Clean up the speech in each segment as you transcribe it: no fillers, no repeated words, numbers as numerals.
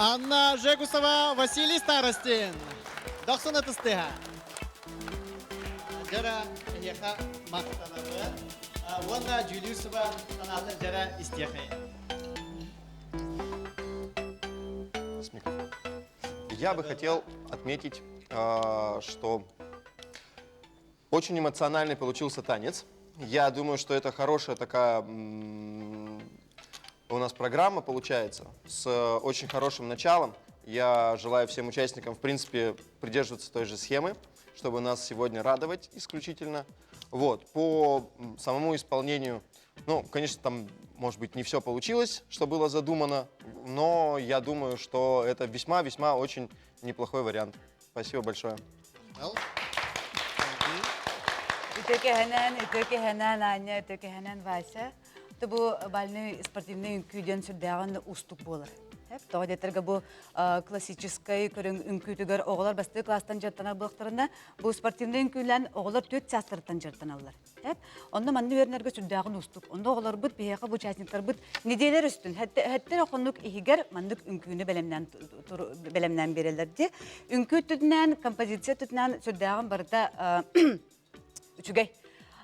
Анна Жегусова, Василий Старостин. Дохсун ытыстыһа. Дьара эһиэхэ махтанабын. Уонна Дьүүлүүр санаатын дьара истиэхэйин. Я бы хотел отметить, что очень эмоциональный получился танец. Я думаю, что это хорошая такая у нас программа получается с очень хорошим началом. Я желаю всем участникам, в принципе, придерживаться той же схемы, чтобы нас сегодня радовать исключительно. Вот, по самому исполнению, ну, конечно, там, может быть, не все получилось, что было задумано, но я думаю, что это весьма-весьма очень неплохой вариант. Спасибо большое. Үтөкэһэнэн, үтөкэһэнэн, Аня, үтөкэһэнэн, Вася. Бу бальный спортивный үҥкүү диэн сүрдээҕин уустук буолар. Тоҕо диэтэргэ бу классическай көрүҥ үҥкүүтүгэр оҕолор бастакы класстан дьарыктанар буоллахтарына, бу спортивный үҥкүүлээн оҕолор түөрт саастарыттан дьарыктаналлар. Онно манна үөрэнэргэ сүрдээҕин уустук. Онно оҕолорбут биһиэхэ бу участниктарбыт нэдиэлэр үстүн хэттэр хоннук иһигэр маннык үҥкүүнү бэлэмнээн бэлэмнээн биэрэллэр дии. Үҥкүү өттүнэн, композиция өттүнэн сүрдээҕин барыта үчүгэй.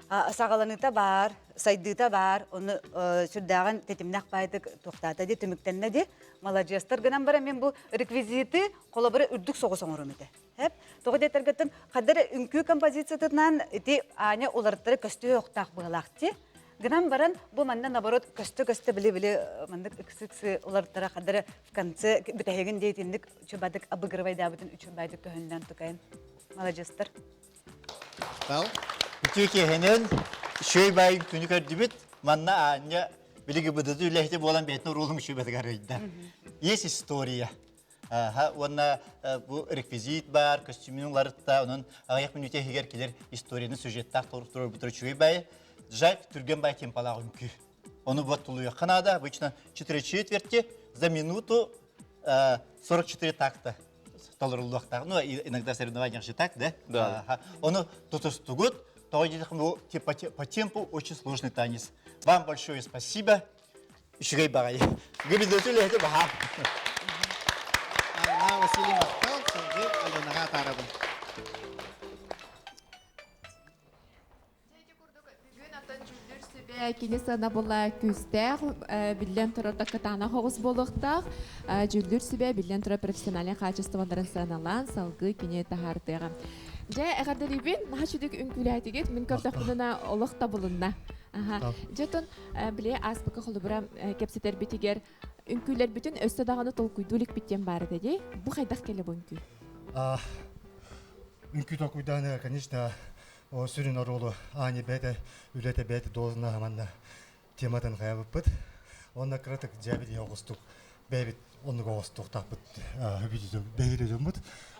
Саҕаланыыта баар, сайдыыта баар, ону сүрдээҕин тэтимнэх баайдык туохтаата дии, түмүктэннэ дии. Маладьыастар гынан баран мен бу реквизиты холобура үрдүк соҕус оҥорум этэ. Хэп. Тоҕо диэтэргиттэн хаддар үҥкүү композициятынан ити Аня уларыттары көстүө охтаах быһалаах ти. Гынан баран бу манна наоборот көстө-көстө били-били маннык ыксы-ыксы уларыттара хаддары в конце бүтэһигин диэтинник үчүбадык обыгрывайдаабытын үчүбайдык көһүннэн тукайын. Маладьыстар. Ал. Үтүө киэһэнэн үчүгэй баайын күнү көрдүбүт. Манна Аня билиги быдыды үлэһити буолан бэйэтин оруолун үчүгэй арыйда. Есть история. Аха, уонна бу реквизит баар, көстүүмүн уларытта, онон аҕыйах мүнүүтэ иһигэр кэлэр историяны сюжеттаах туруорбутар үчүгэй баайы. Жаль, түргэн баай темпалаах үҥкүү. Ону вот тулуйуохха наада. Обычно 4 четверти за минуту 44 такта толоруллуохтаах. Ну, иногда в соревнованиях же так, да? Да. Ага. Ону тутустугут, тоҕо диэтэххэ, бу по темпу очень сложный танец. Вам большое спасибо. Үчүгэй баҕайы. Гибидоту үлэһити баһаам. Анна Василий махтал, салгыы Аленаҕа атаарабын. Бүгүн атын дьүүллүүр сүбэ кини сыанабыла күүстээх, биллэн турар кытаанах оҕус буолуохтаах. Дьүүллүүр сүбэ биллэн турар профессиональнай хаачыстыбаларын сыаналаан салгыы кини таһаартыаҕа. Дьэ, эҕэрдэлиибин, наһаа үчүгэй үҥкүүлээтигит. Мин көрдөхпүнэ олох табылынна. Аха. Дьэ, оттон били ааспыкка холобура кэпсэтэрбитигэр үҥкүүлэрбитин өссө даҕаны толкуйдуу иликпит диэн баар этэ дии. Бу хайдах кэлэ бу үҥкүү? Үҥкүү толкуйдааны, конечно, сүрүн оруолу Аня бэйэтэ үлэтэ бэйэтэ должна манна тематын хайабыппыт. Онно кыратык дьээбит ийэ оҕустук бэйэбит оннук оҕустуохтаахпыт бэйири дьоммут.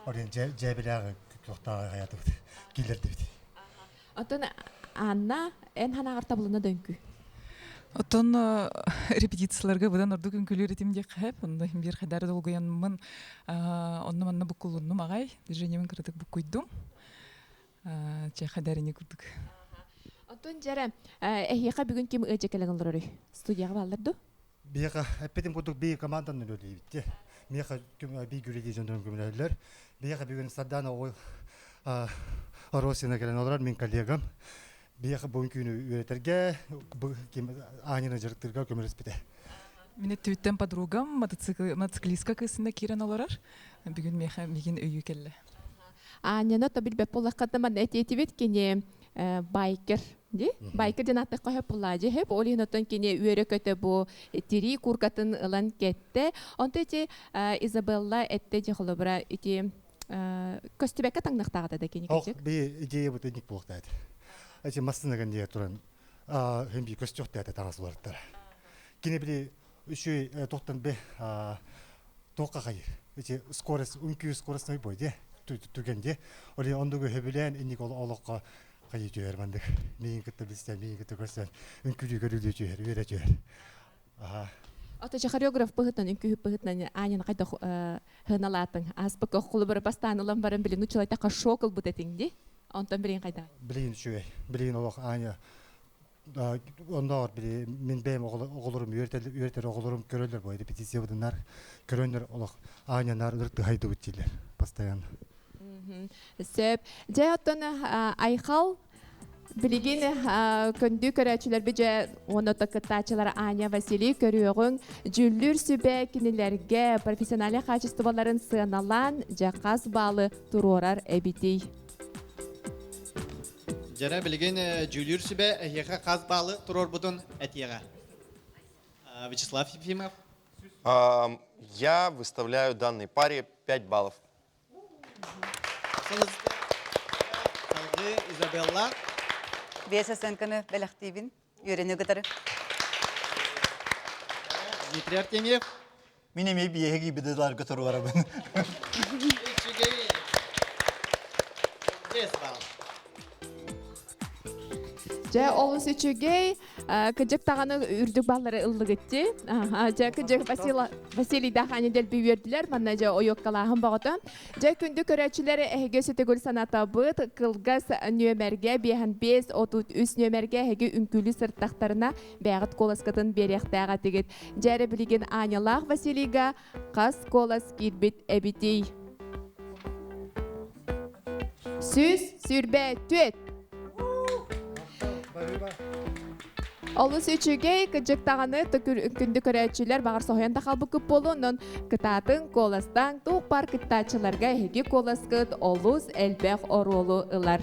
Орен дьээбилээҕи туохтааҕы хаятыбыт киллэрдибит. Оттон Анна, эн ханаҕар табылына да үҥкүү? Оттон репетицияларга быдан ордук үҥкүүлүүр этим диэххэ сөп. Онно иһин биир хайдары долгуйанмын онно манна буккулуннум аҕай. Движениебин кыратык буккуйдум. Чэ хайдарини курдук. Оттон дьэрэ, эһиэхэ бүгүн ким ыадьа кэлэн олороруй? Студияҕа бааллар дуу? Биһиэхэ эппитим курдук бии команданан үлэлиибит. Миэхэ бии гүлэдии дьоннорум көмөлөһөллөр. Биһиэхэ бүгүн Сардана Оросина кэлэн олорор мин коллегам. Биһиэхэ бу үҥкүүнү үөрэтэргэ, Аанина дьарыктыырга көмөлөспүтэ. Мин өттүбүттэн подругам мотоциклистка кыысына киирэн олорор. Бүгүн миэхэ мигин өйүү кэллэ. Аанньаны то билбэт буоллаххытына манна этиэтибит кини байкер ди байкер диэн ааттахха хөп булаадьы хөп ол иһин оттон кини үөрэ-көтө бу тирии куркатын ылан кэттэ онто ити Изабелла этте дьэ холобура ити көстүбэккэ таҥныахтааҕыта да кини Ох, би идея бу тенник буолуохтаат. Эти массыынаган дие туран хем би көстүөхтээте таҥас уларыттара. Кини били үчүгэй тохтон бе тоққа хайыр. Эти скорость, үҥкүү скоростной бой де түген де. Оли ондугу хөбүлээн инник олохко хайы түһэр мандык. Миин кытта билсэн, миин кытта көрсөн үҥкүүлүү көрүлүү түһэр, үөрэ түһэр. Аха. Ото хореограф быһытынан, үҥкүүһүт быһытынан Аняны хайдах хыналаатыҥ? Ааспыкка холобура бастаан ылан баран билин учулайтаха шок ылбыт этиҥ ди. Онтон билин хайдах? Билин үчүгэй. Билин олох Аня оннооҕор били мин бэйэм оҕолорум үөрэтэр оҕолорум көрөллөр бу репетициябытыннар көрөннөр олох аанньанаар ырыт тыһайдыбыт дииллэр постоянно. Сөп. Дьэ, оттон Айхал билигин көндүү көрөөччүлэрбит дьэ уонна кыттааччылар Аня Василий көрүөҕүҥ дьүүллүүр сүбэ кинилэргэ профессиональнай хаачыстыбаларын сыаналаан дьэ хас баалы туруорар эбитий? Дьэрэ билигин дьүүлүүр сүбэ эһиэхэ хас баалы туруорбутун этиэҕэ. Вячеслав Ефимов. Я выставляю данной паре 5 баллов. Салгыы Изабелла. Биэс оценканы бэлэхтиибин. Үөрэнүү кытары. Дмитрий Артемьев. Мин эмиэ биэһи киирбит туруорабын. Үчүгэй. Бес балл. Дьэ, олус үчүгэй. Кыдьык даҕаны үрдүк баллары ыллыгытти. Дьэ, кыдьык Василий Дахани дэлби үөрдүлэр. Манна дьэ ойуоккалааһын боҕото. Дьэ, күндү көрөөччүлэр эһиги сүтүгүл санатабыт. Кылгас нүөмэргэ 5 33 нүөмэргэ эһиги үҥкүүлүү сырыттахтарына бэйэҕит куоласкытын биэриэхтээх этигит. Дьэ эрэ билигин Анялаах Василийга хас куолас киирбит эбитий? 124. Олус үчүгэй, кыдьык даҕаны күндү көрөөччүлэр баҕар соһуйан да халбыккыт буолуо, онон кытаатыҥ, куоластааҥ, туох баар кыттааччыларга эһиги куоласкыт олус элбэх оруолу ылар.